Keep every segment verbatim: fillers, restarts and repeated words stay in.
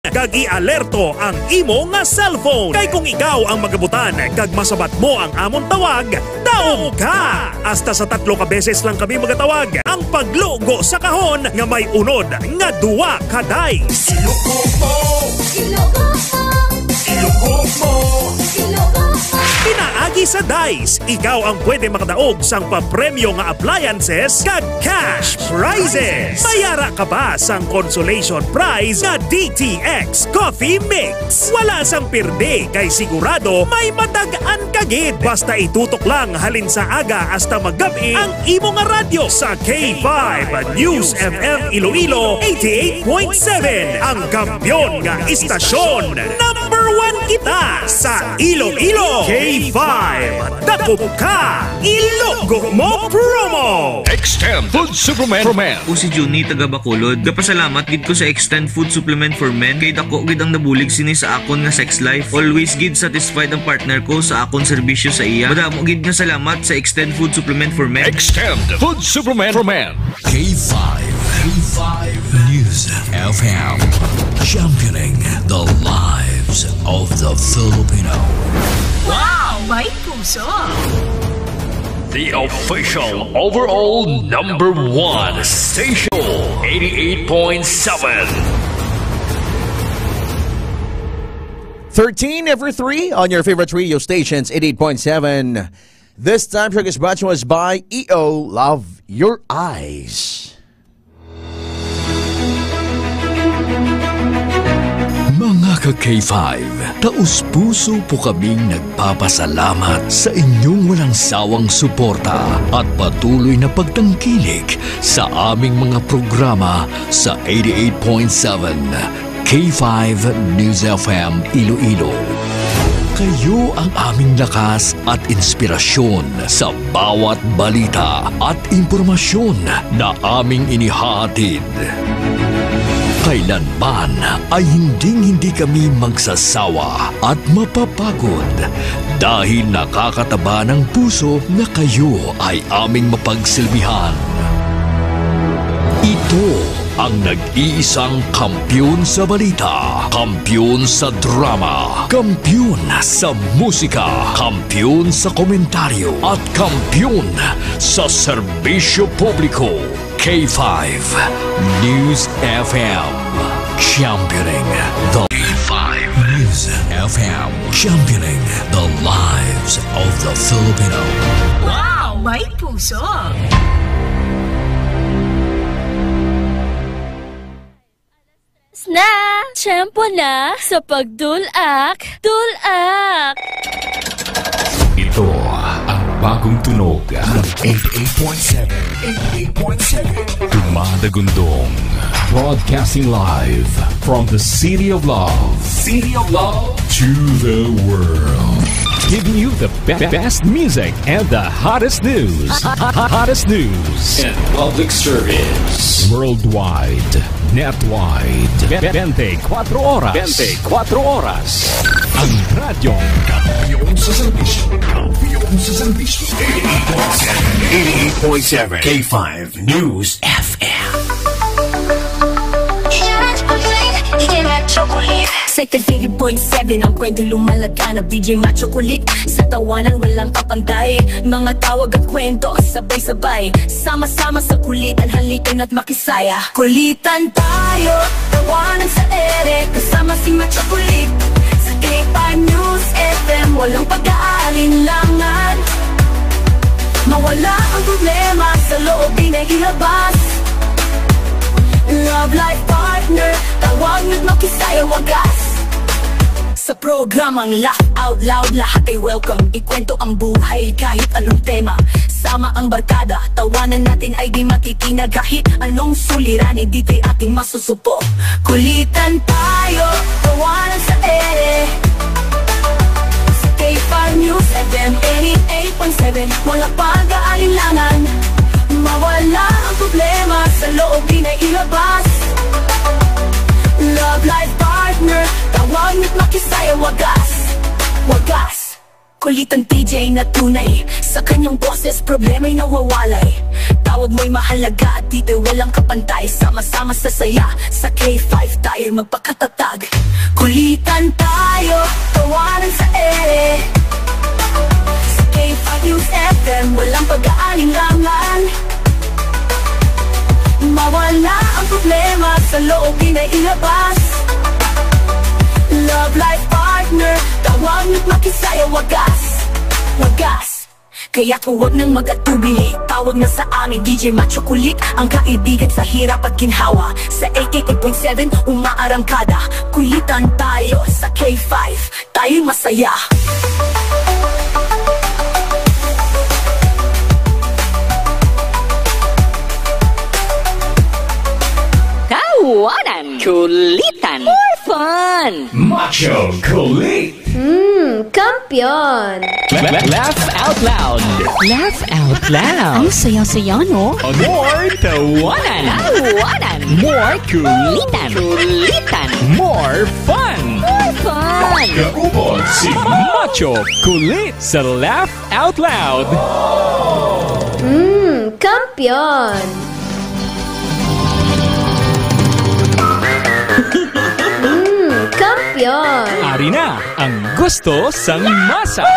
kag i-alerto ang imo nga cellphone. Kay kung ikaw ang magabutan kag masabat mo ang amon tawag, daog ka! Hasta sa tatlo ka beses lang kami magatawag, ang paglugo sa kahon nga may unod nga duwa ka dice. Ilugo mo! Ilugo mo! Ilugo mo! Ilugo mo! Pinaagi sa dice, ikaw ang pwede makadaog sang papremyo nga appliances kag cash prizes. Mayara ka pa sang consolation prize nga D T X Coffee Mix. Wala sang pirdi kay sigurado may matag-an ka gid. Basta itutok lang halin sa aga hasta magab-i ang imo nga radyo sa K five News F M Iloilo eighty-eight point seven, ang kampiyon nga istasyon. Number one kita sa Iloilo. K five, dakop ka, ilugo mo promo. Extend Food Supplement for Men. Ako si Junie, taga Bacolod. Gapasalamat gid ko sa Extend Food Supplement for Men kay dako gid ang nabulig sini sa akon nga sex life. Always gid satisfied ang partner ko sa akon serbisyo sa iya. Madamo gid nga salamat sa Extend Food Supplement for Men. Extend Food Supplement for Men. K five, K five News F M, championing the lives of the Filipino. Wow! May puso! The official overall number one station, eighty-eight point seven. Thirteen over three on your favorite radio stations, eighty-eight point seven. This time, siya gisbatch was by E O Love Your Eyes. Mga ka K five, taus-puso po kaming nagpapasalamat sa inyong walang sawang suporta at patuloy na pagtangkilik sa aming mga programa sa eighty-eight point seven K five News F M Iloilo. Kayo ang aming lakas at inspirasyon sa bawat balita at impormasyon na aming inihahatid. Kailanman ay hinding-hindi kami magsasawa at mapapagod dahil nakakataba ng puso na kayo ay aming mapagsilbihan. Ito ang nag-iisang kampiyon sa balita, kampiyon sa drama, kampiyon sa musika, kampiyon sa komentaryo, at kampiyon sa serbisyo publiko. K five News F M, championing the K five News F M, championing the lives of the Filipino. Wow! May puso! Na! Tiyempo na sa pagdulak, dulak! Ito ang bagong tunog ng eighty-eight point seven, eighty-eight point seven. Dumadagundong. Broadcasting live from the City of Love. City of Love to the world. Giving you the be- best music and the hottest news. Hottest news. And public service. Worldwide. Netwide. Be- twenty-four oras. Twenty-four oras. Ang radyong kampiyon sa serbisyo. Kampiyon sa serbisyo. Eighty-eight point seven. Eighty-eight point seven. K five News F M. Sa eighty-eight point seven, ang kwento lumalagana, B J Macho Kulit. Sa tawanan walang kapantay, mga tawag at kwento, sabay-sabay, sama-sama sa kulitan, halika na't makisaya. Kulitan tayo, tawanan sa ere, kasama si Macho Kulit. Sa K five News F M, walang pag-aalinlangan. Mawala ang problema sa loob, di na ilabas. Love life partner, tawag na't makisaya wagas. Sa programang Laugh Out Loud, lahat ay welcome. Ikwento ang buhay, kahit anong tema. Sama ang barkada, tawanan natin ay di matitinag. Kahit anong suliranin, dito'y ating masusupo. Kulitan tayo, tawanan sa ere. Sa K five News F M eighty-eight point seven, walang pag-aalinlangan. Mawala ang problema sa loob, di na ilabas. Love life partner, tawag na't makisaya wagas. Wagas. Kulitan T J na tunay, sa kanyang boses problema'y nawawalay. Tawag mo'y mahalaga, dito walang kapantay. Sama-sama sa saya, sa K five tayo magpakatatag. Kulitan tayo, tawanan sa ere. Sa K five News F M, walang pag-aalinlangan. Mawala ang problema sa loob, di na ilabas. Love life partner, tawag na't makisaya, wagas, wagas. Kaya huwag nang mag-atubili, tawag na sa amin, D J Macho Kulit, ang kaibigan sa hirap at ginhawa. Sa eighty-eight point seven, umaarangkada, kulitan tayo sa K five. Tayo'y masaya. Tawanan. Kulitan. More fun. Macho Kulit. Hmm, kampiyon. La-, la-, laugh out loud. Laugh out loud. Ang saya-saya, no? More tawanan. Tawanan. More kulitan. Kulitan. More fun. More fun. Kaupod si Macho Kulit sa Laugh Out Loud. Mm, kampiyon. Mm, kampiyon. Ari na ang gusto sang masa.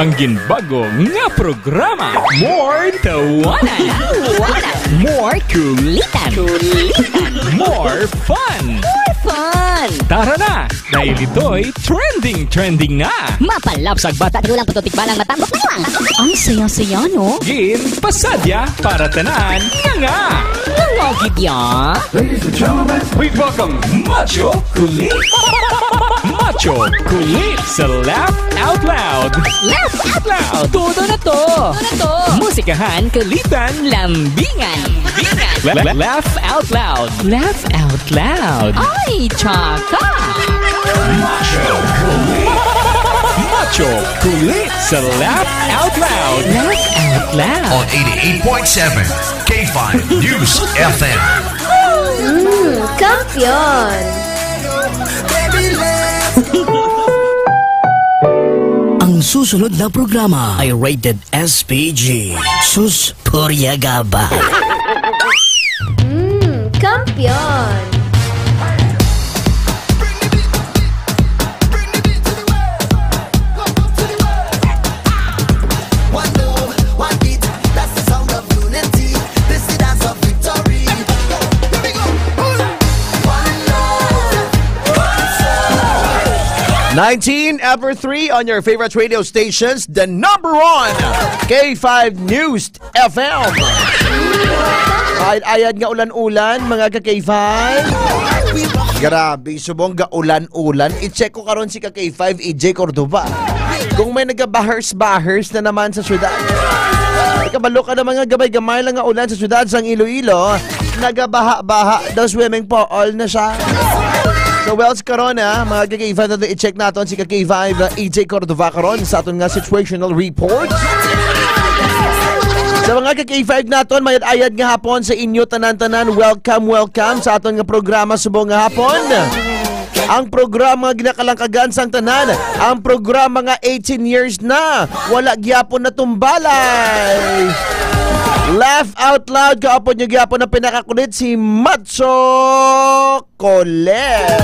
Ang ginbago nga programa. More tawanan. Tawanan. More kulitan. Kulitan. More fun. More fun. Tara na! Dahil ito'y trending, trending na. Mapalapsag bata, tigulang puto, tikbalang matambok na lang. Ang saya-saya, no? Gin pasadya para tanan nga nga. Nga nga gid ya. Ladies and gentlemen, please welcome Macho Kulit. Macho Kulit sa Laugh Out Loud. Laugh Out Loud. Todo na to. Todo na to. Musikahan, kulitan, lambingan. La-, la-, laugh Out Loud. Laugh Out Loud. Ay, tsaka. Macho Kulit. Macho Kulit sa Laugh Out Loud. Laugh Out Loud. On eighty-eight point seven K five News F M. Mm, kampiyon. Ang susunod na programa ay rated S P G. Sus, purya gaba. Mm, kampiyon. Nineteen ever three on your favorite radio stations, the number one, K five News F M. Ayad-ayad nga ulan-ulan, mga ka-K five. Grabe, subong ga ulan-ulan. I-check ko karon si ka-K five, E J Cordova. Kung may nagabahers-bahers na naman sa syudad. Kabalo ka naman nga gamay-gamay lang nga ulan sa syudad sang Iloilo. Nagabaha-baha daw, swimming pool na siya. So, wells karon, ha, mga ka-K five, natin i-check naton si ka-K five, uh, E J Cordova karon sa aton nga situational report. Sa mga ka-K five naton, mayad-ayad nga hapon sa inyo tanan-tanan. Welcome, welcome sa aton nga programa subong nga hapon. Ang programa nga ginakalangkagan sang tanan, ang programa nga eighteen years na wala gyapon natumbalay. Laugh Out Loud, kaupod nyo gyapon ang pinakakulit, si Macho Colette.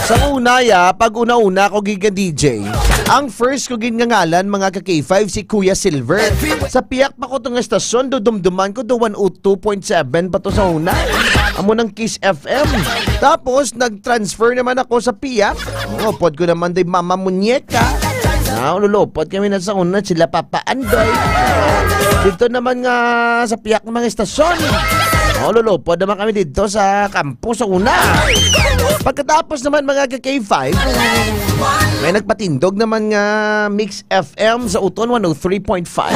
Sa una, ya, pag una-una ko gid nga D J, ang first ko gid nga ngalan, mga ka-K five, si Kuya Silver. Sa piyak pa ko to nga estasyon, dudumduman ko do one oh two point seven pa to sa una. Amo nang Kiss F M. Tapos, nag-transfer naman ako sa piyak. Upod ko naman day Mama Muñeca. Ah, lulupod kami na sa una, sila Papa Andoy. Dito naman nga sa piyak ng mga estasyon. Oh, lulupod naman kami dito sa kampo sa una. Pagkatapos naman, mga ka-K five, may nagpatindog naman nga Mix F M sa Uton one oh three point five.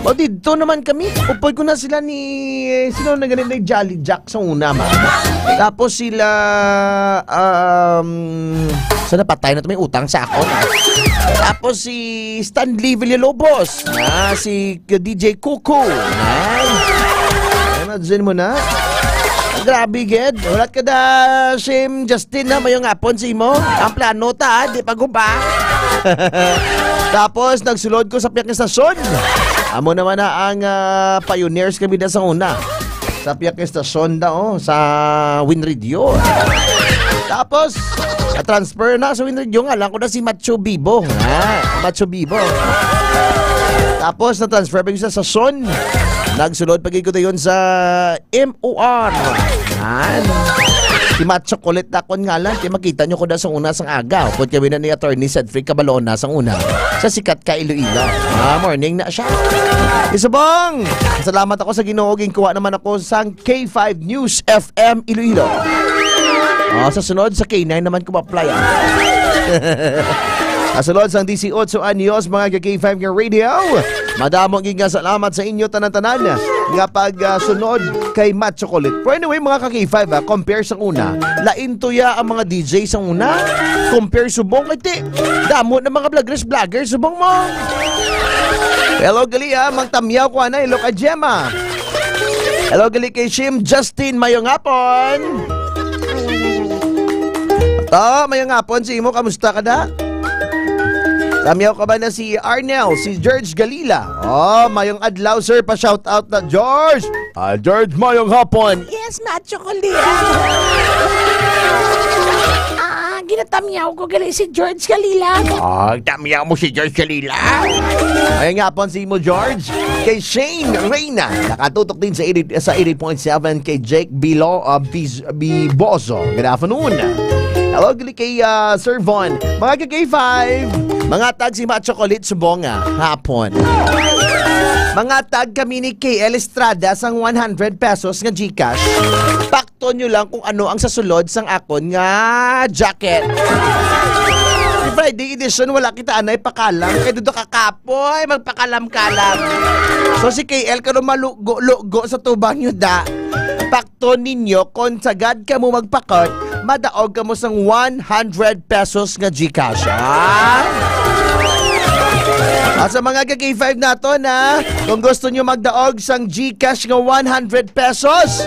O, dito naman kami. Upod ko na sila ni, sino na ganito, ni Jolly Jack sa una, ma. Tapos sila, um, sa napatay na to, may utang sa ako. Tapos si Stanley Villalobos, ah, si D J Cuckoo. Ah. Imagine mo na. Grabe gid. Hulat ka da, Shim Justin, na mayong hapon sa imo. Ang plano ta, di pa guba. Tapos, nagsulod ko sa pihak nga estasyon. Amo naman na ang, ah, pioneers kami da sa una. Sa pihak nga estasyon da, oh, sa Winradio. Tapos, na-transfer na sa Winradio nga lang ko na si Macho Bibo. Ah, Macho Bibo. Tapos, na-transfer pa yung sa Sason. Nagsulod pa gid ko dayon sa M O R. Yan. Si Macho Kulit na akon ngalan. Kaya makita nyo ko na sa una sang aga. Upod kami na ni Attorney Cedric Cabalona sa una. Sa sikat ka Iloilo. Ah, morning na siya. Isubong! Salamat ako sa Ginoo. Ginkuha naman ako sang K five News F M Iloilo. Oh, sa sunod, sa K nine naman ko ma-apply, ah. Sa sunod, sang dieciocho anyos, mga ka-K five nga radio. Madamo gid nga salamat sa inyo tanan-tanan nga pag, ah, sunod kay Macho Kulit. Pero anyway, mga ka-K five, ah, compare sa una, lain to ya ang mga D J sa una. Compare subong kay ti, damo na mga vloggers, vlogger subong mo. Hello, gali, ah, Mang Tamyaw ko anay, hello kay Gemma. Hello, gali kay Shim Justin, mayong hapon. To, mayong hapon sa imo, kamusta ka da? Tamyaw ka ba na si Arnel, si George Galila? Oh, mayong adlaw, sir, pa shout out na George. Ah, George, mayong hapon. Yes, Macho Kulit. Ah, ginatamyaw ko gali si George Galila. Ah, tamyaw mo si George Galila? Ay nga pon si mo, George. Kay Shane Reyna, nakatutok din sa eighty, sa eighty point seven kay Jake Bilo, ah, Biz-, Biboso. Good afternoon. Hello, gali kay, ah, Sir Von. Mga ka-K five, mga tag si Macho Kulit subong nga hapon. Mga tag kami ni K L Estrada sang one hundred pesos nga GCash. Pakto nyo lang kung ano ang sa sulod sang akon nga jacket. Sa Friday edition, wala kita anay pakalam. Kay duda ka kapoy, magpakalam-kalam. So si K L karon malugo-lugo sa tubang nyo da. Pakto ninyo, kung sagad kamo magpakot, madaog kamo sang one hundred pesos nga GCash. Ah? At sa mga ka-K five naton, ha, kung gusto nyo magdaog sang GCash nga one hundred pesos,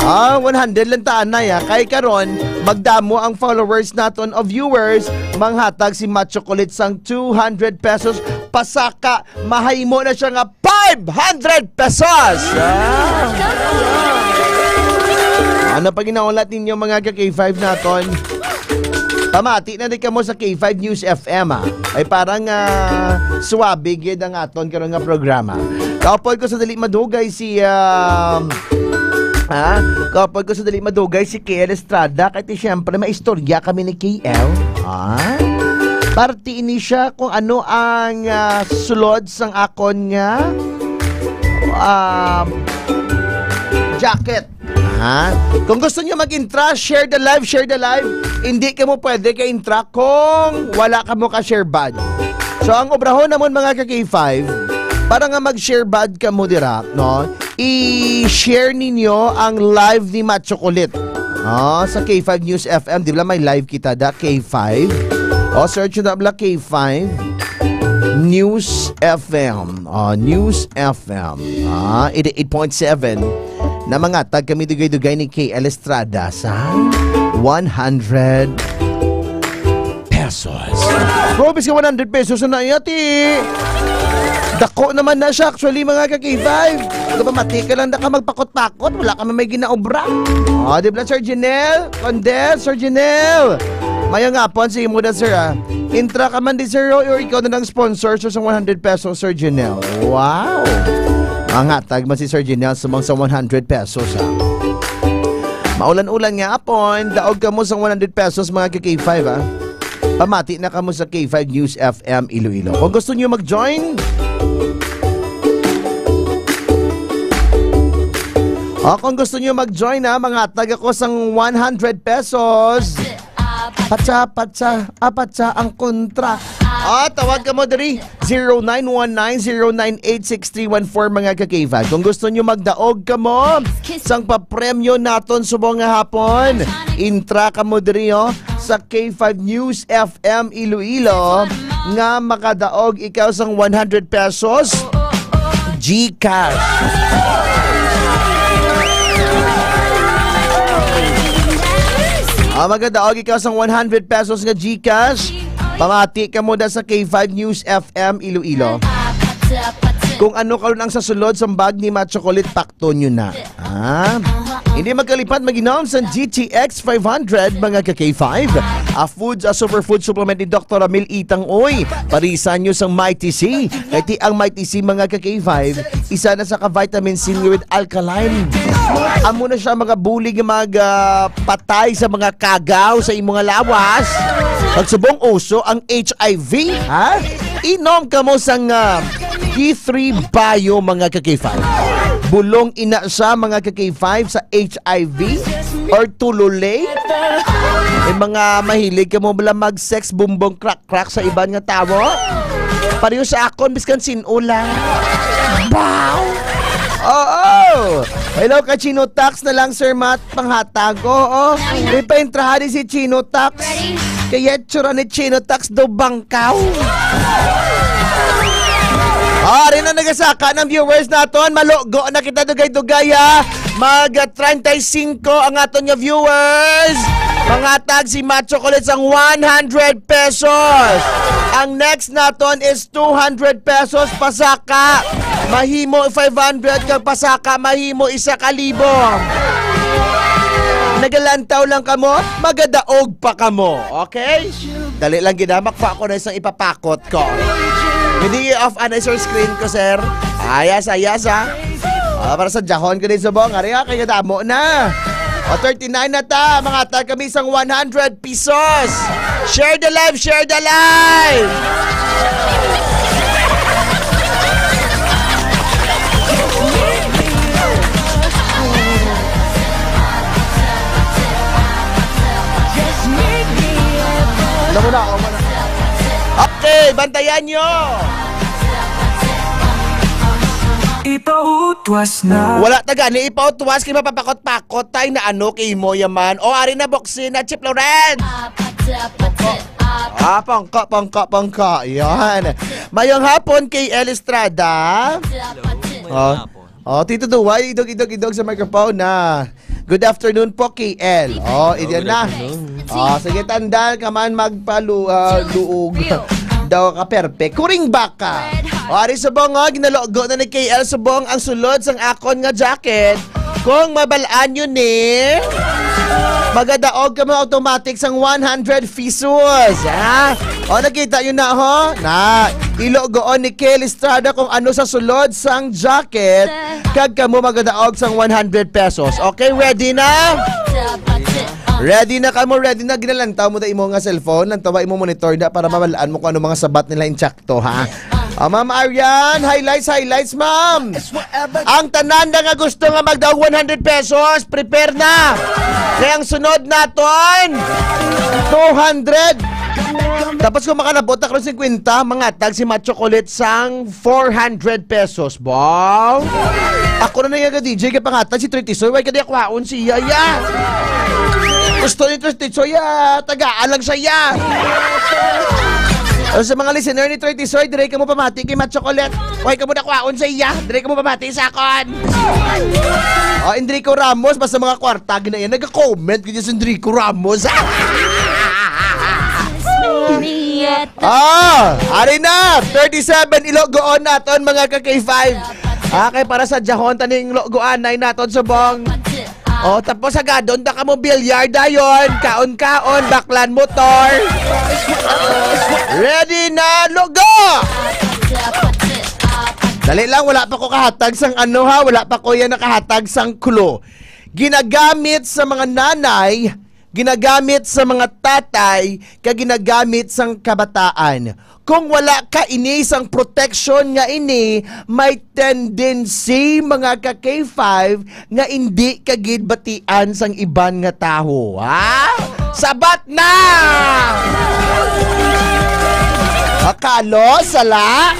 ah, one hundred lang ta anay, ha. Kay karon, magdamo ang followers naton o viewers, manghatag si Macho Kulit sang two hundred pesos. Pasaka, mahimo na siya nga five hundred pesos. Ah. Ano pa ginahulat ninyo, mga ka-K five naton? Pamati na di kamo sa K five News F M, ah. Ay parang, ah, suwabe gid ang aton karon nga programa. Kaupod ko sa dili madugay si, ah, ha? Kaupod ko sa dili madugay si K L Estrada, kay ti siyempre may istorya kami ni K L. Ah? Parte ini siya kung ano ang, ah, sulod sang akon nga, um, jacket. Ha? Kung gusto niyo mag-intra, share the live, share the live. Hindi kamo pwede ka intra kung wala kamo ka share badge. So, ang obrahon namon, mga ka-K five, para nga mag-share badge kamo dira, no? I-share ninyo ang live ni Macho Kulit. Ah, sa K five News F M, di ba may live kita da, K five? O, search na bala K five News F M. Ah, News F M. Ah, eighty-eight point seven. Na mga tag kami dugay-dugay ni K L Estrada sa one hundred pesos. Probes ka one hundred pesos na iya, ti. Dako naman na siya, actually, mga ka-K five. Ano ba, mati ka lang na ka magpakot-pakot? Wala ka man may ginaobra. O, di ba, Sir Janelle? Condes, Sir Janelle? Mayang hapon sa imo na, sir, ah. Intra ka man di, sir, o, o ikaw na lang sponsor, sir, sa one hundred pesos, Sir Janelle. Wow! Mangatag man si Sir Janelle sa mga sa one hundred pesos, ah. Maulan-ulan nga hapon, daog kamo sa one hundred pesos, mga ka-K five, ah. Pamati na kamo sa K five News F M Iloilo. Kung gusto niyo mag-join, o, kung gusto niyo mag-join, ha, mangatag ako sang one hundred pesos. Patsa, patsa, apatsa ang kontra. O, tawag kamo diri, zero nine one nine, zero nine eight six three one four, mga ka-K five. Kung gusto niyo magdaog kamo sang papremyo naton subong nga hapon, intra kamo diri, o, sa K five News F M Iloilo nga makadaog ikaw sang one hundred pesos GCash. Ang magadaog ikaw sang one hundred pesos nga GCash. Pamati ka muna sa K five News F M Iloilo. Kung ano karon ang sa sulod sang bag ni Machocolate, pakton nyo na. Ah? Hindi magkalipat maginom sa G T X five hundred, mga ka K five. A foods, a superfood supplement ni Doktor Ramil Itang Uy. Parisan nyo sang Mighty C. Kay ti ang Mighty C, mga ka K five, isa na sa ka vitamin C nga with alkaline. Amo na siya mga bulig nga mag, ah, patay sa mga kagaw sa imong lawas. Pagsubong uso ang H I V, ha? Inom kamo sang, ah, D three Bio, mga ka K five. Bulong ina siya, mga ka K five, sa H I V or tululay. May mga mahilig kamo bala mag-sex bumbong crack crack sa iban nga tawo? Pareho sa akon, biskan sin-o lang. Bow! Oo! Hello, ka Chino Tax na lang, Sir Matt, panghatag. Oo. May paintrahan ni si Chino Tax. Kaya tsura ni Chino Tax do bangkaw. Ah, rin ang nagasaka ng viewers naton. Malugo na kita dugay-dugay, ha. Mag, ah, treinta y cinco ang aton nga viewers. Mangatag si Macho Kulit sang one hundred pesos. Ang next naton is two hundred pesos pasaka. Mahimo five hundred kag pasaka, mahimo isa ka libo. Nagalantaw lang kamo, magadaog pa kamo. Okay? Dali lang gid, ha. Makwa ko na isang ipapakot ko. Hindi i-off ana sa screen ko, sir. Ayas, ayas, ha. Ah, para sa jahon ko din subong. Ari, ah, kaya damo na. O, thirty-nine na ta. Mangatag kami sang one hundred pesos. Share the live, share the live. Alam mo na, alam mo na. Okay, bantayan nyo. Ipautwas na. Wala ta gani ipautwas kay mapapakot-pakot tay na ano kay mo yaman. O, ari na, boxing na, Chip Loren. Ah, pangka, pangka, pangka. Yan. Mayong hapon kay El Estrada. Oh. Oh, Tito Duway, idog, idog, idog sa microphone na. Good afternoon po, K L. Oh, idyan na. Oh, sige, tandal ka man magpalu-, ah, luog. Daw ka perpe. Kuring baka. Oh, ari subong, oh, ginalogo na ni K L subong ang sulod sang akon nga jacket. Kung mabalaan yun ni, magadaog ka mo automatic sang one hundred pesos. Ha? O, nakita yun na, ho? Na, ilogoon ni K L Estrada kung ano sa sulod sang jacket, kag kamo magadaog sang one hundred pesos. Okay, ready na? Ready na kamo? Ready na? Ginalantaw mo na imo nga cellphone, lantawa imo monitor na para mabalaan mo kung ano mga sabat nila in to, ha? Ah, Ma'am Arian, highlights, highlights, ma'am. Ang tanan na nga gusto nga magdaog one hundred pesos, prepare na. Kaya ang sunod naton, two hundred. Tapos kung makalabot na karon fifty, mangatag si Macho Kulit sang four hundred pesos, bong. Ako na na yung D J kay pangatag si Tritisoy, why ka di akwaon siya, ya? Gusto ni Tritisoy, ya. Tagaan lang siya, ya. O, sa mga listener ni Tritisoy, dire ka mo pamati kay Macho Kulit. Why ka mo nakwaon sa iya? Dire ka mo pamati sa akon. O, Enrico Ramos, basta mga kwarta, gina yan. Nag-comment gid si Enrico Ramos. Ah, ari na, thirty-seven, ilogoon naton, mga ka K five. Ah, kay para sa jahon, taning logoanay naton, subong. Oh, tapos hagadon ta kamo bilyar dayon. Kaon-kaon, baklan motor. Ready na, lugo! Dali lang, wala pa ko kahatag sang ano, ha, wala pa ko yan nakahatag sang clue. Ginagamit sa mga nanay, ginagamit sa mga tatay, kag ginagamit sang kabataan. Kung wala ka ini sang protection nga ini, may tendency, mga ka K five, nga indi ka gid batian sang iban nga tawo, ha? Sabat na! Akalo, sala?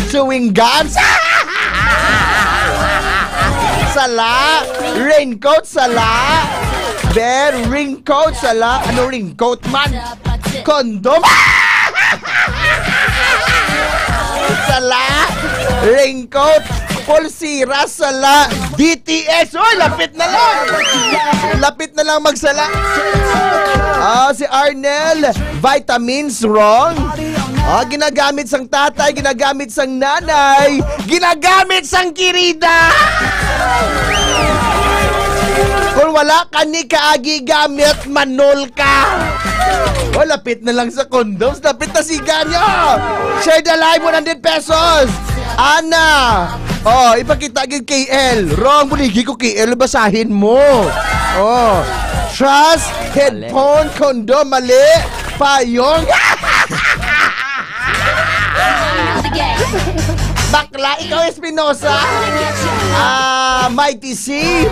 Chewing gums? Sala? Raincoat, sala? Bear, raincoat, sala? Ano raincoat man? Condom? Sala? Raincoat? Pulsira, sala, D T S. Uy, lapit na lang. Lapit na lang magsala. Ah, si Arnel, vitamins, wrong. Ah, ginagamit sang tatay, ginagamit sang nanay, ginagamit sang kirida. Kung wala ka ni kaagi gamit, manol ka. Oh, lapit na lang sa condoms. Lapit na, siga nyo. Share the live, one hundred pesos. Ana. Oh, ipakita gid, K L. Wrong, buligi ko, K L. Basahin mo. Oh. Trust, headphone, condom, mali. Payong. Bakla, ikaw, Espinosa. Ah, Mighty C.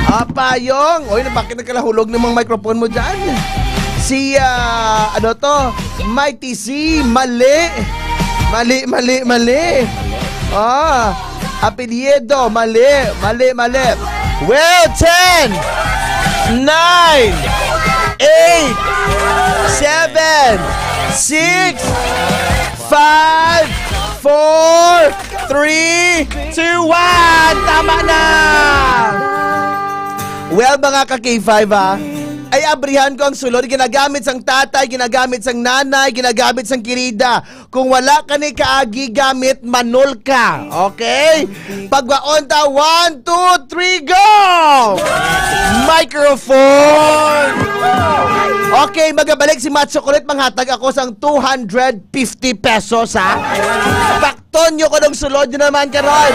Ah, Payong. Oy, bakit nagkalahulog ng mga microphone mo dyan? Si, ah, ano to? Mighty C. Mali. Mali, mali, mali. Ah, apelyido. Mali, mali, mali. Well, ten, nine, eight, seven, six, five, four, three, two, one. Tama na! Well, mga ka-K five, ha, ay abrihan ko ang sulod. Ginagamit sang tatay, ginagamit sang nanay, ginagamit sang kirida. Kung wala ka ni kaagi gamit, manol ka. Okay? Pagwaon ta, one, two, three, go! Microphone! Okay, magabalik si Macho Kulit. Manghatag ako sang two hundred fifty pesos, ha? Pakton nyo ko nung sulod nyo naman karon.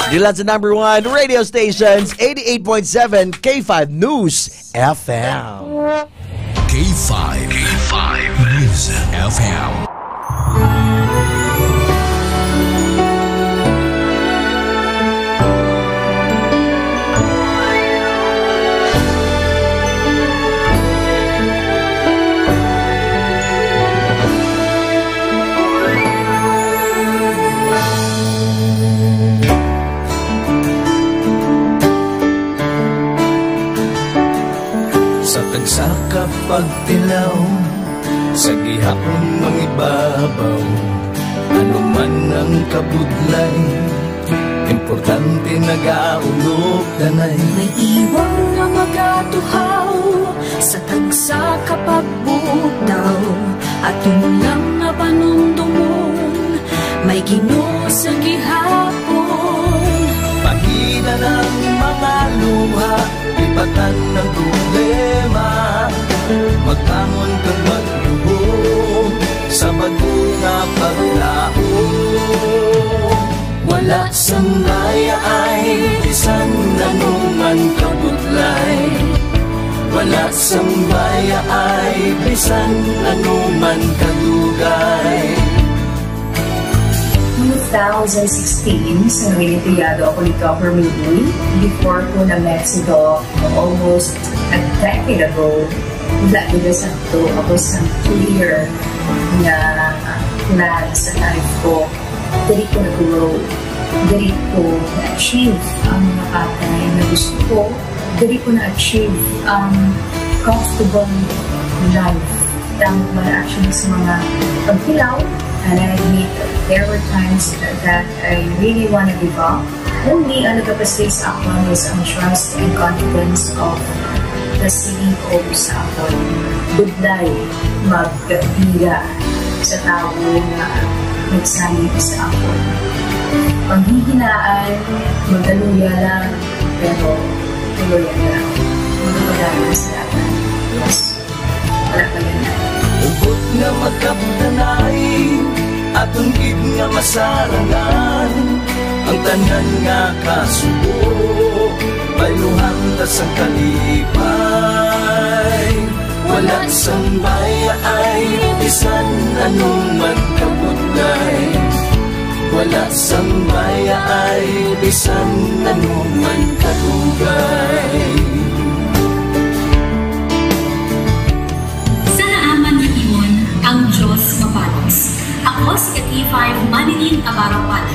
Dilan sa number one radio stations, eighty-eight point seven K five News F M. K five, K five News F M. Sa tagsa ka pagtilaw, sa gihapon mangibabaw, ano man ang kabudlay, importante nagaulog danay. May iwang nga magatuhaw sa tagsa ka pagbugtaw, aton lang nga panumdomon, may Ginoo sa gihapon. Pahina ng mga luha, lipatan ng problema, magbangon kag magluhod sa bag-o nga paglaom. Wala sang bayaay bisan ano man kabudlay. Wala sang bayaay bisan ano man kadugay. Noong two thousand sixteen, sa nangin empleyado ako ni Doc Hermie Uy, before ko na-met si Doc almost a decade ago, wala gid sakto ako sa clear nga plan sa life ko. Diri ko nag-grow. Diri ko na-achieve ang mga bagay na gusto ko. Diri ko na-achieve ang comfortable life. Tama man actually sa mga pagtilaw, and I admit there were times that I really wanna give up. Only ang nagapastay sa akon was ang trust and confidence of the C E O sa akon. Budlay magbira sa tawo nga nagsalig sa akon. Panghihinaan, magaluya lang, pero tuloy lang. Magpadayon sa lahat. Yes. Wala pa yun. Hugot nga magkapdanay, aton gid nga masarangan ang tanan nga kasubo, bayluhan ta sang kalipay. Wala sang bayaay, bisan ano man kabudlay. Wala sang bayaay, bisan ano man kadugay. Sa naaman hitimon, ang Dios mapalos. Ako si ka-K five Manilyn Abarapan,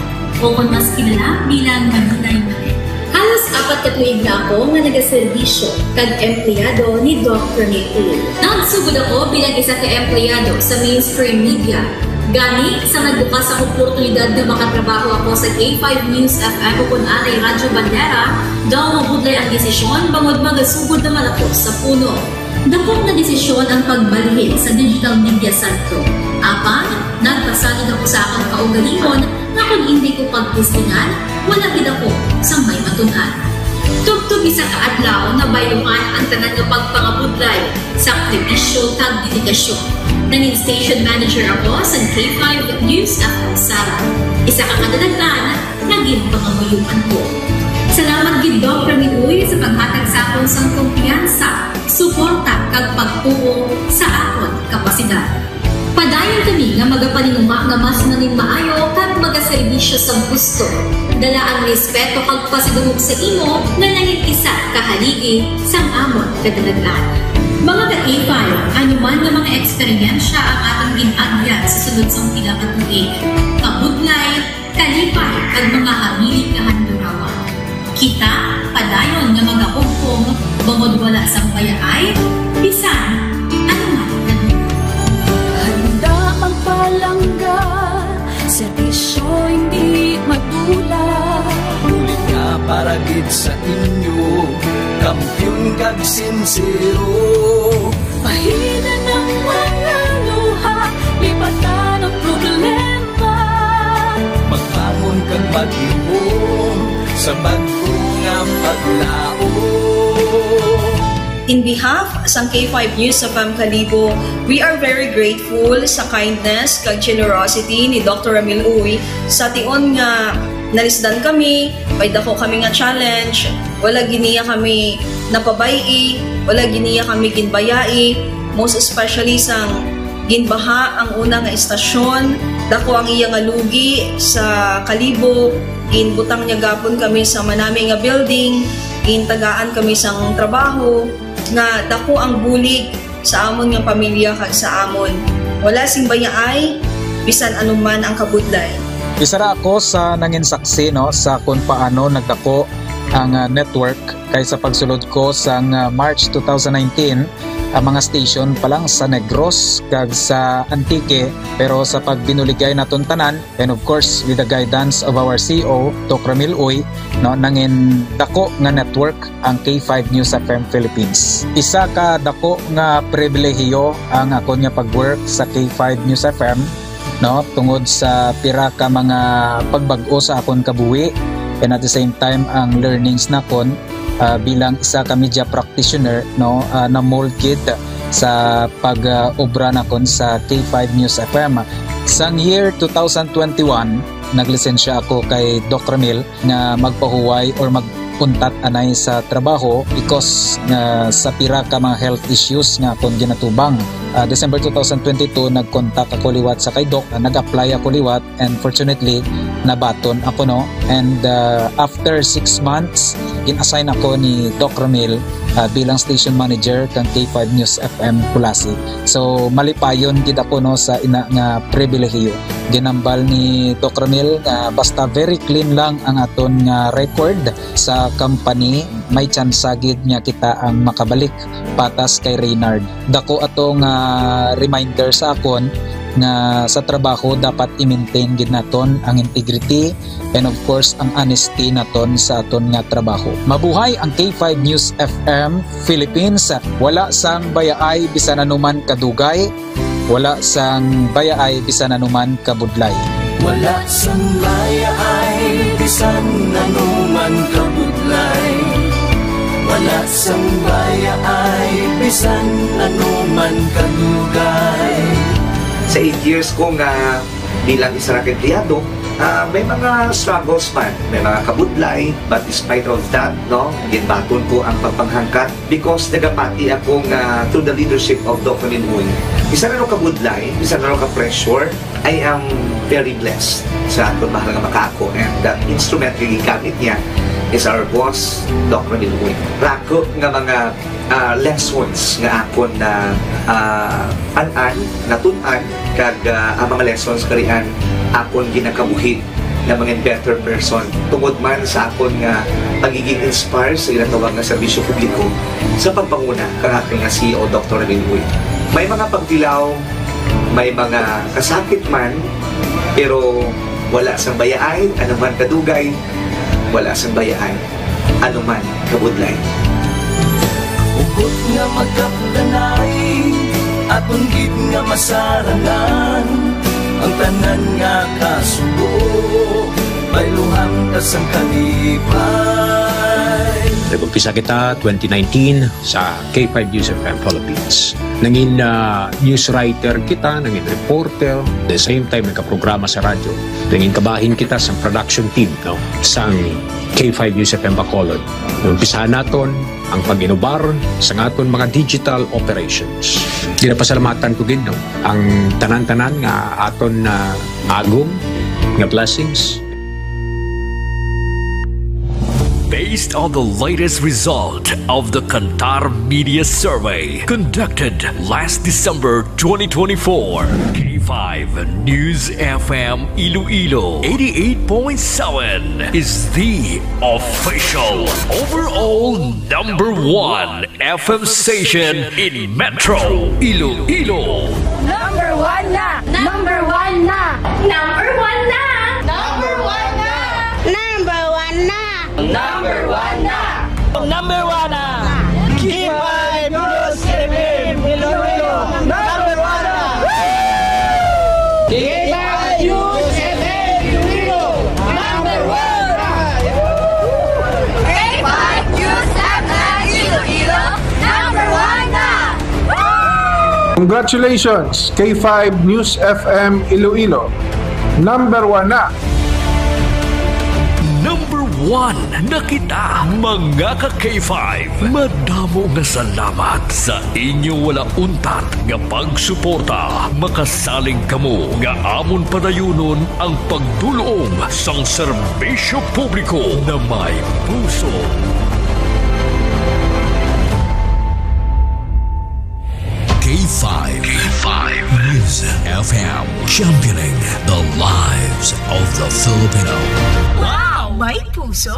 o kon mas kilala bilang Maninay Mane. Halos apat ka tuig na ako nga nagaserbisyo kag empleyado ni Doc Rene Tulfo. Nagsugod ako bilang isa ka empleyado sa mainstream media. Gani, sa nagbukas ang oportunidad nga makatrabaho ako sa K five News F M ukon anay Radyo Bandera, daw mabudlay ang desisyon bangod magasugod naman ako sa puno. Dako nga desisyon ang pagbalhin sa digital media sentro. Apan, nagpasalig ako sa akon kaugalingon nga kon indi ko pagtestingan, wala gid ako sang may matun-an. Tubtob isa ka adlaw, nabayluhan ang tanan nga pagpangabudlay, sakripisyo, kag dedikasyon. Nangin station manager ako sa K five News F M Sara. Isa ka kadalagan nga ginpangamuyoan ko. Salamat gid, Doc Ramil Uy, sa paghatag sa akon sang kumpiyansa, suporta, kag pagtuo sa akon kapasidad. Padayon kami nga magapaninguha nga mas nangin maayo kag magaserbisyo sa gusto. Dala ang respeto kag pasidungog sa imo nga nangin isa ka haligi sang amon kadalagan. Mga ka-K five, ano man nga mga eksperyensya ang atong gin-agyan sa sulod sang pila ka tuig, kabudlay, kalipay, kag mga habilin nga handurawan, kita padayon nga magahugpong bangod wala sang bayaay bisan ano man nga lugar. Handa magpalangga, serbisyo hindi madula. Bulig nga para gid sa inyo, kampiyon kag sinsero. Bahinan ang mga luha, lipatan ang problema. Magbangon kag maghihom sa bag-o nga paglaom. In behalf sang K five News F M Kalibo, we are very grateful sa kindness kag generosity ni Doctor Ramil Uy. Sa tion nga nalisdan kami, may dako kami nga challenge, wala gid niya kami napabay-i, wala gid niya kami ginbayai, most especially sang ginbaha ang una nga istasyon, dako ang iya nga lugi sa Kalibo, ginbutang niya gapon kami sa manami nga building, gintagaan kami sang trabaho, nga dako ang bulig sa amon nga pamilya kag sa amon. Wala sing bayaay, bisan anuman ang kabudlay. Isa ra ako sa nangin saksi, no, sa kung paano nagdako ang, ah, network, kay sa pagsulod ko sang, ah, March two thousand nineteen, ang mga station pa lang sa Negros kag sa Antique, pero sa pagbinuligay naton tanan, and of course, with the guidance of our C E O, Doc Ramil Uy, no, nangin dako nga network ang K five News F M Philippines. Isa ka dako nga pribilehiyo ang akon nga pag-work sa K five News F M, no, tungod sa pira ka mga pagbag-o sa akon kabuhi, and at the same time ang learnings nakon, ah, bilang isa ka media practitioner, no, ah, na-mold gid sa pag, ah, obra nakon sa K five News F M. Sang year two thousand twenty-one, naglisensya ako kay Doc Ramil nga magpahuway or mag-untat anay sa trabaho because nga sa pira ka mga health issues nga akon ginatubang. Ah, December two thousand twenty-two, nag-contact ako liwat sa kay Doc, ah, nag-apply ako liwat, and fortunately, nabaton ako, no? And, ah, after six months, gin-assign ako ni Doc Ramil, ah, bilang station manager kang K five News F M Culasi. So, malipayon gid ako, no, sa ina nga pribilehiyo. Ginambal ni Doc Ramil nga basta very clean lang ang aton nga record sa company, may tsansa gid nga kita ang makabalik patas kay Reynard. Dako ato nga reminder sa akon nga sa trabaho dapat i-maintain gid naton ang integrity and of course ang honesty naton sa aton nga trabaho. Mabuhay ang K five News F M Philippines. Wala sang bayaay bisan anuman kadugay, wala sang bayaay bisan anuman kabudlay. Wala sang bayaay bisan anuman kabudlay. Wala sang bayaay bisan anuman kadugay. Sa eight years ko nga bilang isa ra ka empleyado, ah, may mga struggles man, may mga kabudlay, but despite of that, no, ginbaton ko ang pagpanghangkat because nagapati ako nga through the leadership of Doc Ramil Uy, bisan ano ka budlay, bisan ano ka pressure, I am very blessed sa aton mahal nga makaako, and the instrument nga gigamit niya is our boss, Doc Ramil Uy. Rako nga mga, ah, lessons nga akon na, ah, an-an, natun-an, kag, ah, ang mga lessons karian akon ginakabuhi na mga better person tungod man sa akon nga pagiging inspired sa ginatawag nga serbisyo publiko sa pagpanguna kang aton nga C E O, Doctor Ramil Uy. May mga pagtilaw May mga kasakit man, pero wala sang bayaay, anuman kadugay, wala sang bayaay, anuman kabudlay. Hugot nga magkapdanay, aton gid nga masarangan, ang tanan nga kasubo, bayluhan ta sang kalipay. Nag-umpisa kita twenty nineteen sa K five News F M Philippines. Nangin, ah, news writer kita, nangin reporter, the same time nagkaprograma sa radyo. Nangin kabahin kita sa production team, no, sang K five News F M Bacolod. Umpisahan naton ang pag-inubar sa aton mga digital operations. Ginapasalamatan ko gid, no, ang tanan-tanan nga aton na agom nga blessings. Based on the latest result of the Kantar Media Survey conducted last December twenty twenty-four, K five News F M Iloilo eighty-eight point seven is the official overall number one F M station in Metro Iloilo. Number one na! Number one na! Number one na! Number one na! Number one na! Number one na! Number one na! K five News F M Iloilo! Number one na! K five News F M Iloilo! Number one na! K five News F M Iloilo! Number one na! Congratulations, K five News F M Iloilo. Number one na. Number one na kita, mga ka K five. Madamo nga salamat sa inyo wala untat nga pagsuporta. Makasalig kamo nga amon padayunon ang pagdul-ong sang serbisyo publiko na may puso. K five, K five News F M, championing the lives of the Filipino. Wow, may puso!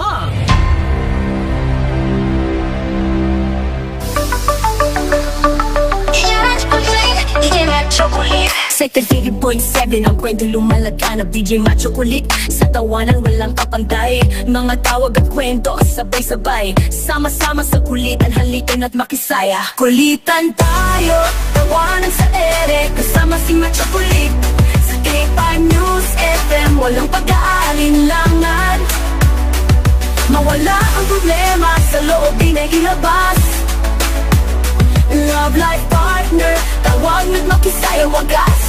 Sa eighty-eight point seven ang kwento lumalaganap, D J Macho Kulit. Sa tawanan walang kapantay, mga tawag at kwento, sabay-sabay, sama-sama sa kulitan, halika na't makisaya. Kulitan tayo, tawanan sa ere, kasama si Macho Kulit. Sa K five News F M, walang pag-aalinlangan. Mawala ang problema sa loob, di na ilabas. Love life partner, tawag na't makisaya wagas.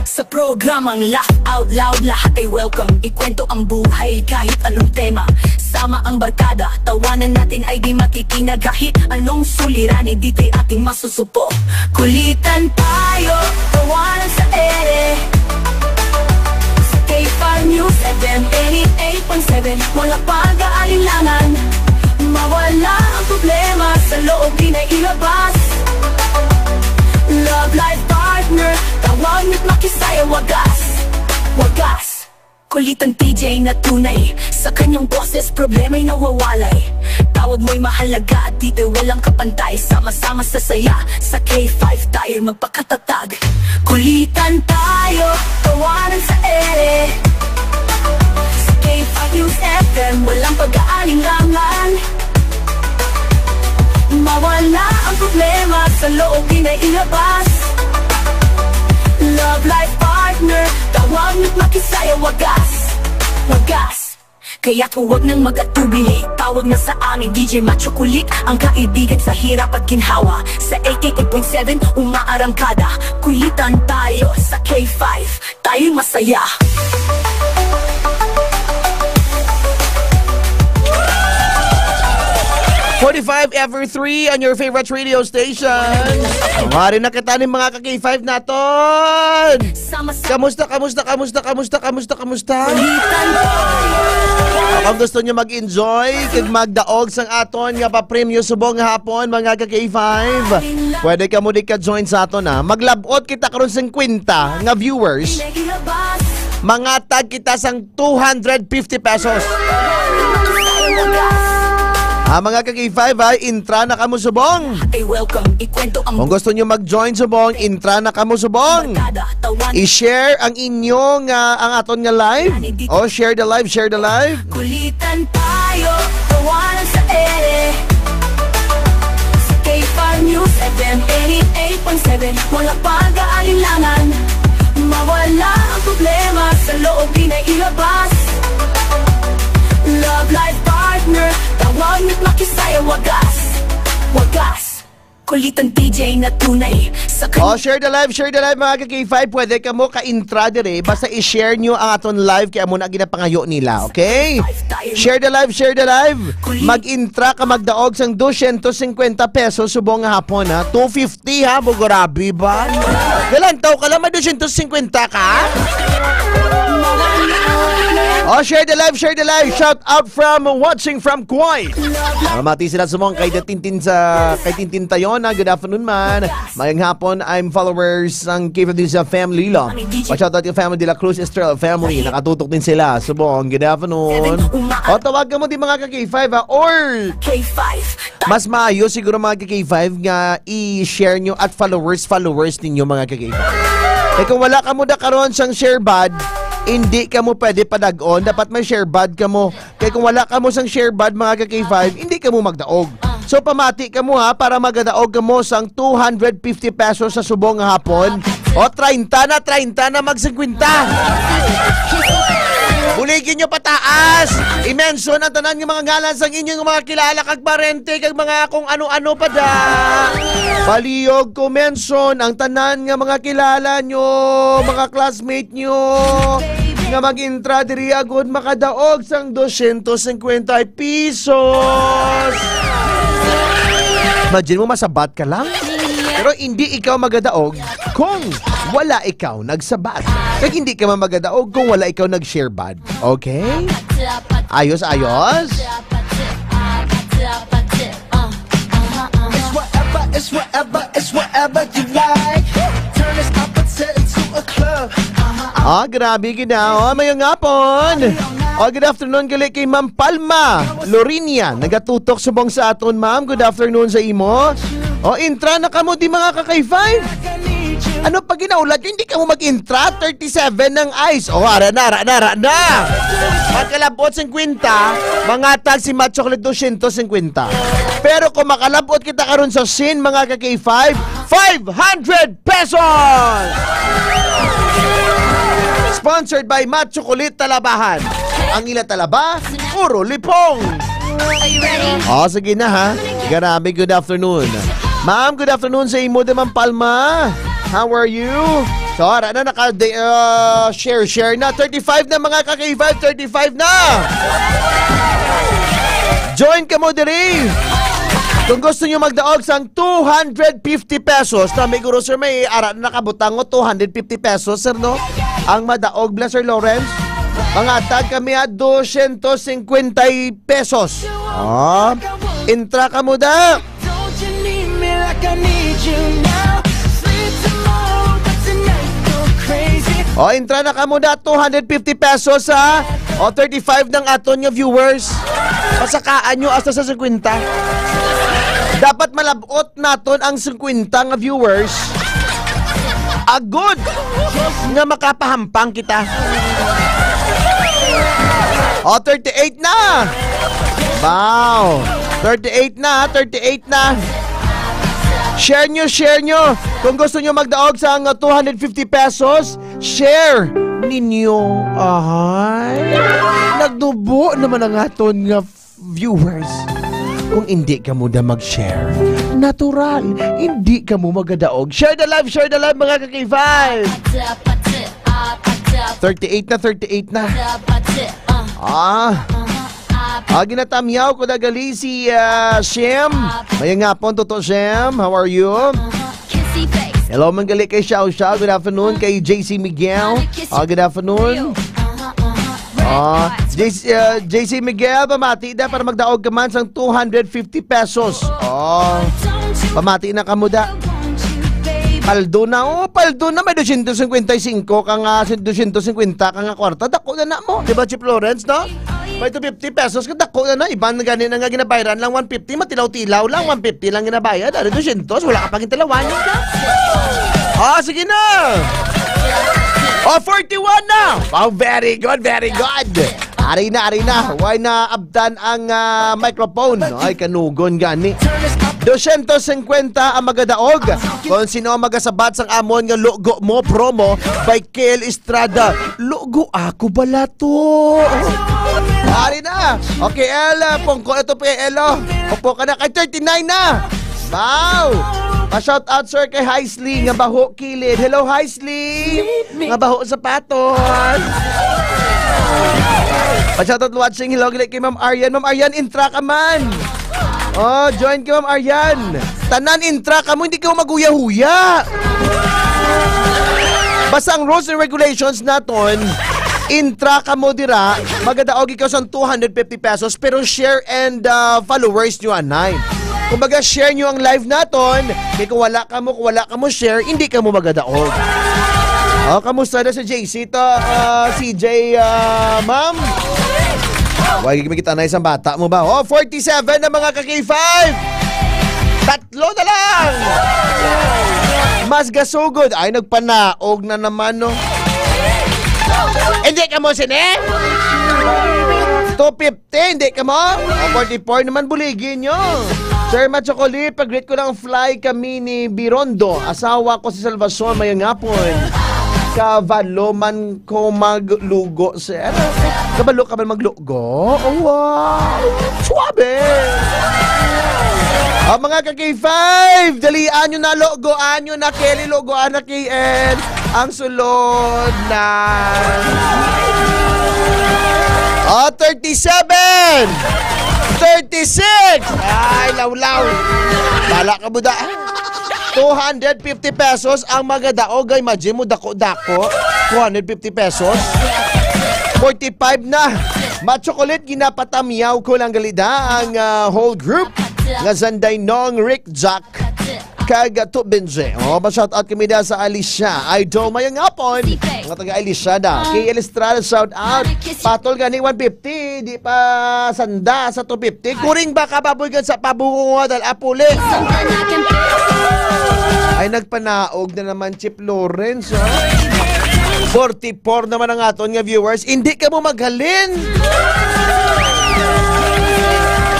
Sa programang Laugh Out Loud, lahat ay welcome. Ikwento ang buhay, kahit anong tema. Sama ang barkada, tawanan natin ay di matitinag. Kahit anong suliranin, dito'y ating masusupo. Kulitan tayo, tawanan sa ere. Sa K five News F M eighty-eight point seven, wala pag-aalinlangan. Mawala ang problema sa loob, di na ilabas. Love life partner, tawag na't makisaya wagas. Wagas. Kulitan T J na tunay, sa kanyang boses problema'y nawawalay. Tawag mo'y mahalaga at dito'y walang kapantay. Sama-sama sa saya, sa K five tayo'y magpakatatag. Kulitan tayo, tawanan sa ere. Sa K five News F M, walang pag-aalinlangan. Mawala ang problema sa loob, di na ilabas. Love life partner, tawag na't makisaya wagas. Wagas. Kaya huwag nang mag-atubili, tawag na sa amin, D J Macho Kulit, ang kaibigan sa hirap at ginhawa. Sa eighty-eight point seven, umaarangkada, kulitan tayo sa K five. Tayo'y masaya. Forty-five every three on your favorite radio station. Mari na kita ni mga ka-K five naton. Sama sa Kamusta, kamusta, kamusta, kamusta, kamusta, kamusta? Kulitan tayo. Kung gusto niyo mag-enjoy, kag magdaog sang aton nga papremyo subong nga hapon, mga ka-K five, pwede kamo di ka-join sa aton, ha. Maglabot kita karon singkwenta nga viewers. Mangatag kita sang two hundred fifty pesos. Ah, mga ka-K five, ha, intra na kamo subong. Ay, welcome. Ikwento ang Kung gusto nyo mag-join subong, intra na kamo subong. Barkada, tawanan. I-share ang inyong, ah, ang aton nga live. O, share the live, share the live. Kulitan tayo, tawanan sa ere. Sa K five News F M eighty-eight point seven, wala pag-aalinlangan. Mawala ang problema sa loob, di na ilabas. Love life partner, tawag mo't makisaya, wagas. Wagas. Kulitan D J na tunay sa Oh, kanya. Share the live, share the live, mga ka-K five. Pwede kamo ka-intra dire. Basta i-share nyo ang aton live kay amo na ginapangayo nila, okay? Share the live, share the live. Mag-intra ka, magdaog sang dosyentos singkwenta pesos subong nga hapon, ha? Two fifty, ha? Bugurabi ba? Galantaw ka lang, may dosyentos singkwenta ka? Oh, share the live, share the live. Shout out from, watching from Kuwait. Namati sila sa mga kay Tintin sa, kay Tintin Tayon, ha? Good afternoon, man. Mayang hapon, I'm followers sang K five News family, lo. Shout out to family de la Cruz Estrella family. Nakatutok din sila. Subong, good afternoon. O, tawag ka mo di mga ka-K five, ha? Or K five. Mas maayo siguro mga ka-K five nga i-share nyo at followers, followers ninyo mga ka-K five. Eh kung wala ka mo da karon sang share bad, hindi ka mo pwede padag-on. Dapat may share bad ka mo. Kay kung wala kamo sang share bad, mga ka-K five, hindi kamo magdaog. So, pamati kamo, ha, para magadaog kamo sang two hundred fifty pesos sa subong nga hapon. O, treinta na, treinta na, mag singkwenta. Buligin nyo pataas. I-mention ang tanan nga mga ngalan sang inyong mga kilala kag parente kag mga kung ano-ano pa da. Palihog ko mention ang tanan nga mga kilala nyo, mga classmate nyo, nga mag-intra diri agud makadaog sang dosyentos singkwenta pesos. Imagine mo, masabat ka lang. Pero hindi ikaw magadaog kung wala ikaw nagsabat. Kag hindi ka man magadaog kung wala ikaw nag-share bad. Okay? Ayos, ayos? It's whatever, it's whatever, it's whatever you like. Turn this opposite into a club. Ah, grabe gid na. Oh, mayong hapon. Oh, good afternoon gali kay Ma'am Palma Lorinia. Nagatutok subong sa aton, ma'am. Good afternoon sa imo. Oh, intra na kamo di mga ka-K five. Ano pa ginaulat nyo? Hindi kamo mag-intra? Thirty-seven ng ice. Oh, ara na, ara na, ara na. Pagkalabot singkwenta, mangatag si Macho Chocolate dosyentos singkwenta. Pero kung makalabot kita karon sa sin, mga ka-K five, five hundred pesos! Sponsored by Macho Chocolate Talabahan. Ang ila talaba, puro lipong. Are you ready? Oh, sige na ha. Grabe, good afternoon. Ma'am, good afternoon sa imo, Ma'am Palma. How are you? So, ara na, naka, de- uh, share, share na. Thirty-five na, mga ka-K five, thirty-five na. Join kamo diri. Kung gusto nyo magdaog sang two hundred fifty pesos, na may guro, sir, may ara na nakabutang o two hundred fifty pesos, sir, no? Ang madaog bla, Sir Lawrence, mangatag kami ha dosyentos singkwenta pesos. Ah, intra kamo da. Don't you need me like I need you now? Sleep tomorrow, but tonight go crazy. O, intra na kamo da, two hundred fifty pesos, ha? O, thirty-five ng aton nga viewers. Pasakaan nyo hasta sa singkwenta. Dapat malabot naton ang singkwenta nga viewers. Agod nga makapahampang kita. O, thirty-eight na. Wow. Thirty-eight na, thirty-eight na. Share nyo, share nyo. Kung gusto nyo magdaog sa ang two hundred fifty pesos, share ninyo. Ahay. Nagdubo naman ang aton nga viewers. Kung hindi kamo da mag-share, natural, hindi kamo magadaog. Share the live, share the live, mga ka-K five. Thirty-eight na, thirty-eight na. Ah. Ah, ginatamyaw ko na gali si, ah, Shem. Mayang hapon, Toto Shem. How are you? Hello, man gali kay Xiao Xiao. Good afternoon kay J C Miguel. Ah, good afternoon. Ah, J C, ah, J C Miguel, pamati da para magdaog ka man sang two hundred fifty pesos. Oh, pamati na kamo da. Paldo na, oh, paldo na, may dosyentos singkwenta y singko ka nga, dosyentos singkwenta ka nga kwarta. Dako na na mo, di ba, Chief Lawrence, no? Pwede fifty pesos, kung dako na na, iban gani na nga ginabayaran lang one fifty, matilaw-tilaw lang, one fifty lang ginabayad, ari dosyentos, wala ka pang intilawan. Ah, sige na. Oh, forty-one na. Oh, very good, very good. Ari na, ari na. Why na abtan ang ah, microphone? Ay, kanugon gani. Dosyentos singkwenta ang magadaog. Kung sino ang magasabat sang amon nga Lugo Mo promo by K L Estrada. Lugo ako bala to. Ari na. Okay, L, pungko na to, P L, oh. Upo ka na kay thirty-nine na. Wow! Pa-shout out, sir, kay Highsley nga baho kilid. Hello, Highsley! Nga baho sapatos. Pa-shout out, watching. Hello, gali kay Ma'am Aryan. Ma'am Aryan, intra ka man. Oh, join kay Ma'am Aryan. Tanan intra ka mo, hindi ka mo maguya-huya. Basta ang rules and regulations naton, intra ka mo dira, magadaog ikaw sa two hundred fifty pesos, pero share and ah, followers nyo anay. Kumbaga, share nyo ang live naton, kay kung wala ka mo, kung wala ka mo share, hindi ka mo magadaog. Oh, kamusta na si J C to, ah, C J, ah, ma'am? Wag kami kita na isang bata mo ba? Oh, forty-seven na mga ka-K five. Tatlo na lang. Mas gasugod. Ay, nagpanaog na naman, no? Hindi ka mo sini? Two fifty, hindi ka mo? O, forty-four naman, buligi nyo. Sir Machocolate, pag-greet ko lang, fly kami ni Birondo. Asawa ko si Salvacion, mayang hapon. Kabalo man ko maglugo, sir. Kabalo ka man maglugo? Oh, wow! Suabe! Ang mga ka-K five, dalian nyo na, lugoan nyo na, Kelly, lugoan na, K N. Ang sulod na. Oh, thirty-seven! Thirty-six! Ay, lawlaw. Bala ka, buda. Two hundred fifty pesos ang magadaog. Imagine mo, dako-dako. Two hundred fifty pesos. Forty-five na. Machocolate, ginapatamyaw ko lang gali da ang ah, whole group nga Zanday Nong, Rick Jack, kag Ato Benje. Oh, pa-shout out kami da sa Alicia. Idol, mayang hapon. Mga taga Alicia da. Kay Estrada, shout out. Patol gani one fifty, di pa sanda sa two fifty. Kuring baka baboy gan sa pabungo nga dal apuli. Ay, nagpanaog na naman, Chip Lawrence, ha? Forty-four naman ang aton nga viewers. Hindi ka mo maghalin.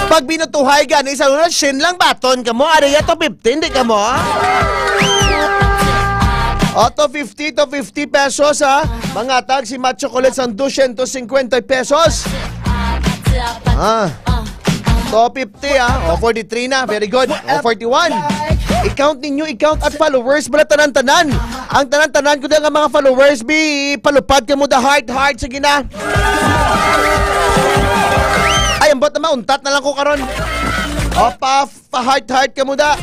Pag binutuhay gani sa una, shin lang baton ka mo. Ari ya, two fifty, hindi ka mo? O, two fifty, two fifty pesos, ha? Mangatag si Macho Colette sang dosyentos singkwenta pesos. Ah. Two fifty, ah. O, forty-three na. Very good. O, forty-one. I-count ninyo, i-count at followers. Bala tanan-tanan. Ang tanan-tanan ko nga mga followers, bi, palupad ka mo da heart, heart. Sige na. Ay, ambot na mauntat na lang ko karon. O, pa, pa heart, heart ka mo da.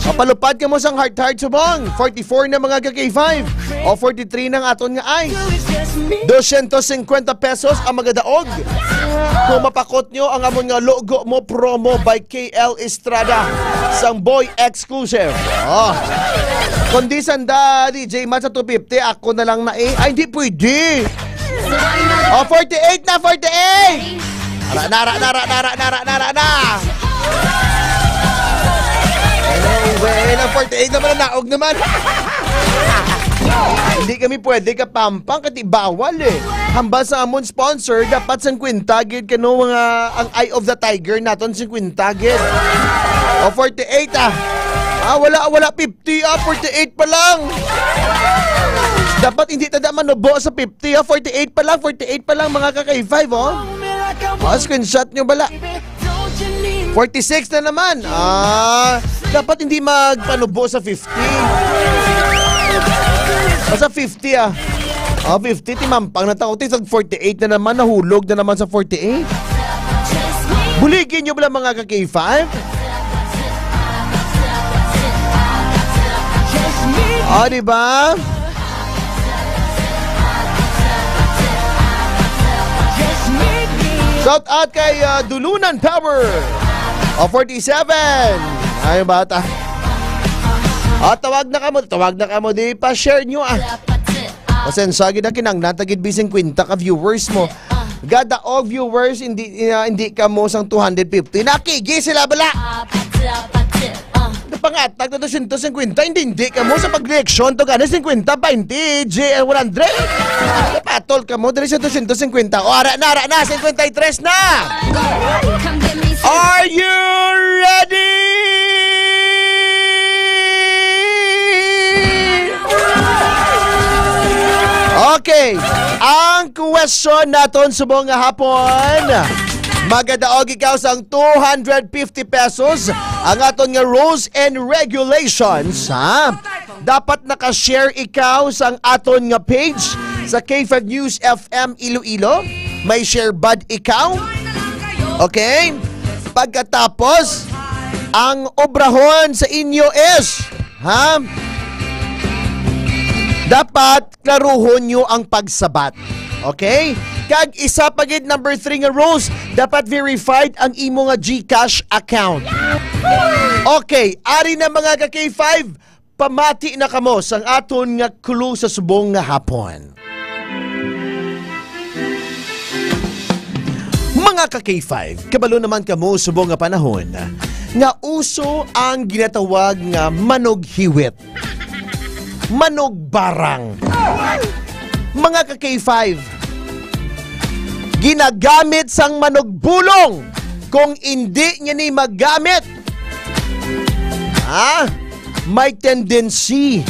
O, palupad ka mo sang heart, heart, subong. Forty-four na mga ka-K five. O, forty-three na ang aton nga ice. Dosyentos singkwenta pesos ang magadaog. Kung mapakot nyo ang amon nga Logo Mo promo by K L Estrada sang Boy Exclusive. Oh. Kundi sanda, D J Matt, sa two fifty, ako na lang na eh. Ay, hindi pwede. Oh, forty-eight na, forty-eight! Ara na, ara na, ara na, ara na, ara na, ara na! Anyway, na forty-eight naman, naog naman. Hindi kami pwede kapampang, kati bawal eh. Hambal sa amon sponsor, dapat singkwenta gid kano mga ang Eye of the Tiger naton, singkwenta gid. O, forty-eight, ah. Ah, wala, wala, fifty, ah, forty-eight pa lang. Dapat hindi tada manubo sa fifty, ah, forty-eight pa lang, forty-eight pa lang, mga ka-K five, oh. Ah, screenshot nyo bala. Forty-six na naman. Ah, dapat hindi magpanubo sa fifty. Basta fifty, ah. Ah, fifty, timampang na tao. Tag forty-eight na naman, nahulog na naman sa forty-eight. Buligin nyo bala, mga ka-K five? Ah, di ba? Shout out kay ah, Dulunan Power. O, forty-seven. Ay, bata. O, tawag na kamo, tawag na kamo, di pa share nyo, ah. Pasensya gid na, kinanglan ta gid bising kwenta ka viewers mo. Gadaog viewers, hindi, ah, hindi kamo sang two hundred fifty. Nakigi sila bala. Pangatag na dosyentos singkwenta, hindi, hindi kamo sa pag-reaksyon to gani singkwenta, baynte, J L one hundred. Patol kamo diri sa dosyentos singkwenta. O, ara na, ara na, singkwenta y tres na. Are you ready? Okay. Ang question naton subong nga hapon, magadaog ikaw sang two hundred fifty pesos. Ang aton nga rules and regulations, ha? Dapat naka-share ikaw sang aton nga page sa K five News F M Iloilo. May share bad ikaw. Okay? Pagkatapos, ang obrahon sa inyo is, ha? Dapat klaruhon nyo ang pagsabat. Okay? Kag isa pa gid, number three nga rules, dapat verified ang imo nga GCash account. Okay, ari na, mga ka K five, pamati na kamo sang aton nga clue sa subong nga hapon. Mga ka K five, kabalo naman kamo subong nga panahon nga uso ang ginatawag nga manughiwit, manugbarang. Mga ka K five, ginagamit sang manugbulong. Kung indi niya ni magamit, ha? May tendency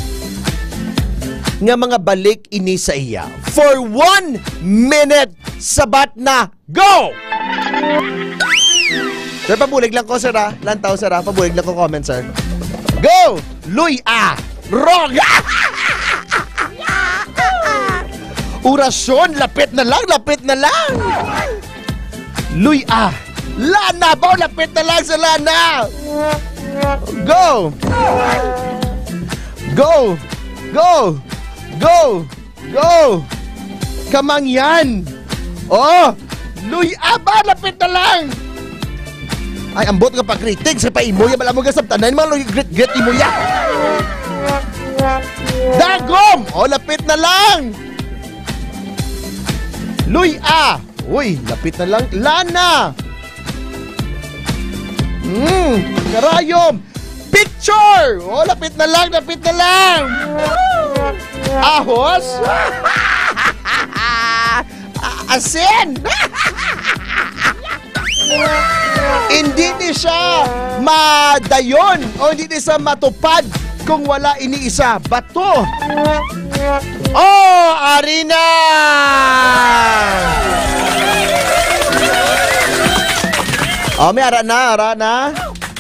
nga mga balik ini sa iya. For one minute, sabat na. Go! Sir, pabulig lang ko, sir, ha? Lantaw, sir, ha? Pabulig lang ko comment, sir. Go! Luy-a! Wrong! Orasyon, lapit na lang, lapit na lang! Luy-a! Lana, baw, lapit na lang sa lana! Go! Go! Go! Go! Go! Kamangyan! Oh! Luy-a ba? Lapit na lang! Ay, ambot nga pag-greeting sa pa imo ya, bala mo gasabtanan, mga luy-, greet, greet imo ya. Dagom! Oh, lapit na lang! Luy-a! Uy, lapit na lang. Lana! Mm, karayom! Picture! Oh, lapit na lang, lapit na lang! Ahos? A-, asin! Hindi ni siya madayon o hindi ni siya matupad kung wala ini isa. Bato! Oh, ari na! Oh, may ara na, ara na.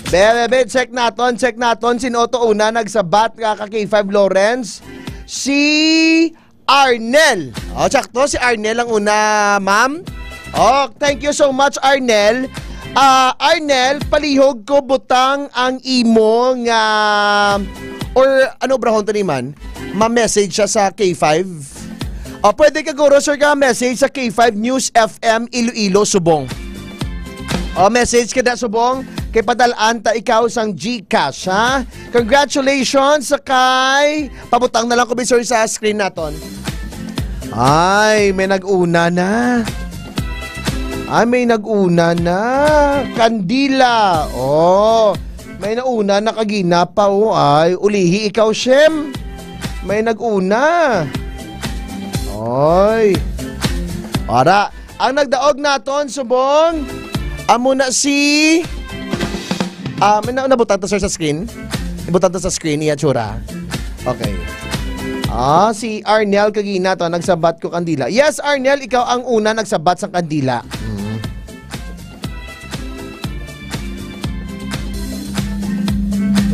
Be, be, be, check naton, check naton. Sino to una nagsabat nga ka K five Lawrence? Si Arnel. Oh, sakto, si Arnel ang una, ma'am. Oh, thank you so much, Arnel. Ah, Arnel, palihog ko butang ang imo nga, or ano, brahon to ni man? Ma-message siya sa K five. Oh, pwede ka, guro, sir, ka message sa K five News F M Iloilo, Subong. Oh, message ka na, Subong. Kay padalaan ta ikaw sang GCash, ha? Congratulations sa kay, pabutang na lang ko, sir, sa screen naton. Ay, may nag-una na. Ay, may nag-una na. Kandila. Oh, may nauna na kagina pa, oh. Ay, ulihi ikaw, Shem. May nag-una. Oy. Ara, ang nagdaog naton, subong, amo na si, ah, may na, nabutang ta, sir, sa screen? Ibutang ta sa screen, iya tsura. Okay. Ah, si Arnel kagina to, nagsabat ko kandila. Yes, Arnel, ikaw ang una nagsabat sa kandila. Mm.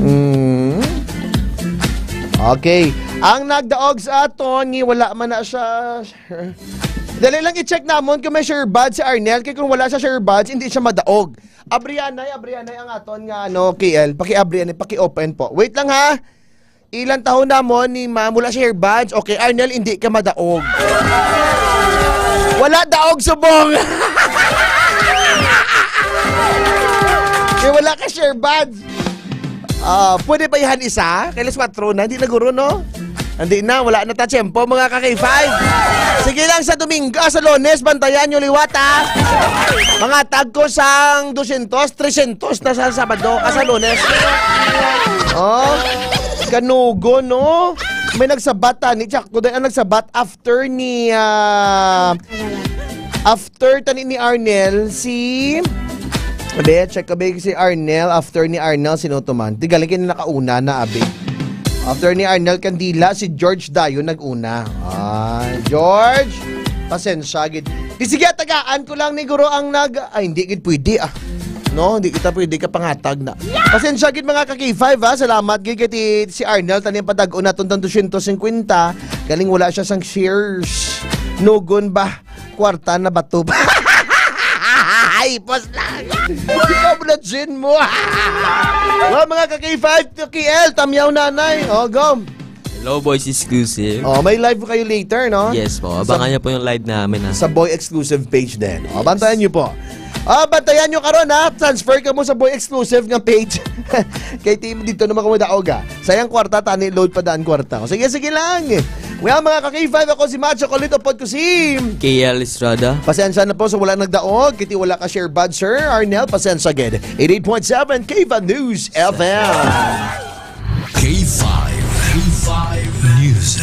Mm. Okay. Ang nagdaog sa aton, ni wala man na siya. Dali lang i-check namon kung may share badge si Arnel. Kay kung wala siya share badge, hindi siya madaog. Abrianay, abrianay ang aton nga, ano, K L. Paki-abrianay, paki-open po. Wait lang, ha. Ilang taon na mo ni ma'am? Wala share badge. Okay, Arnel, hindi ka madaog. Wala daog, subong. Kay wala ka share badge. Ah, pwede pa ihan isa? Kay alas kwatro na, hindi na guro, no? Hindi na, wala na ta tiyempo, mga ka K five. Sige lang sa Domingo, ah, sa Lunes, bantayan nyo liwat, ha? Mga tag ko sang dosyentos, tresyentos na sa Sabado, ah, sa Lunes. Oh, kanugo, no? May nagsabat, tani, tsakto din ang nagsabat after ni, ah, after tani ni Arnel, si Abi, check ka ba si Arnel? After ni Arnel, sino to man? Di galing kayo nakauna na, abi. After ni Arnel Candila, si George Dayo nag-una. Ah, George, pasensya gid. Di sige, tagaan ko lang ni Guro ang nag... Ay, hindi gid pwede, ah. No, hindi kita pwede kapangatag na. Pasensya gid, mga ka-K five, ha. Salamat gid kay ti-, si Arnel, tani ang padagon naton tang dosyentos singkwenta. Galing wala siya sang shares. Nugon ba? Kwarta na bato. Ay, pos lang. Ikaw na, Jin mo. Well, mga ka-K five, to K L, Tamyaw Nanay. Oh, go. Hello, Boys Exclusive. Oh, may live kayo later, no? Yes po. Abangan niyo po yung live namin, ha. Sa Boy Exclusive page din. Oh, bantayan niyo po. Ah, bantayan niyo karon, ha. Transfer ka mo sa Boy Exclusive nga page. Kay team dito naman kamo daog, ha. Sayang kwarta, tani load pa daan kwarta. Sige, sige lang. Well, mga ka-K five, ako si Macho Colito, pod ko si K L Estrada. Pasensya na po sa wala nagdaog. Kiti wala ka share bad, Sir Arnel. Pasensya gid. Eighty-eight point seven K five News F M. K five. K five News.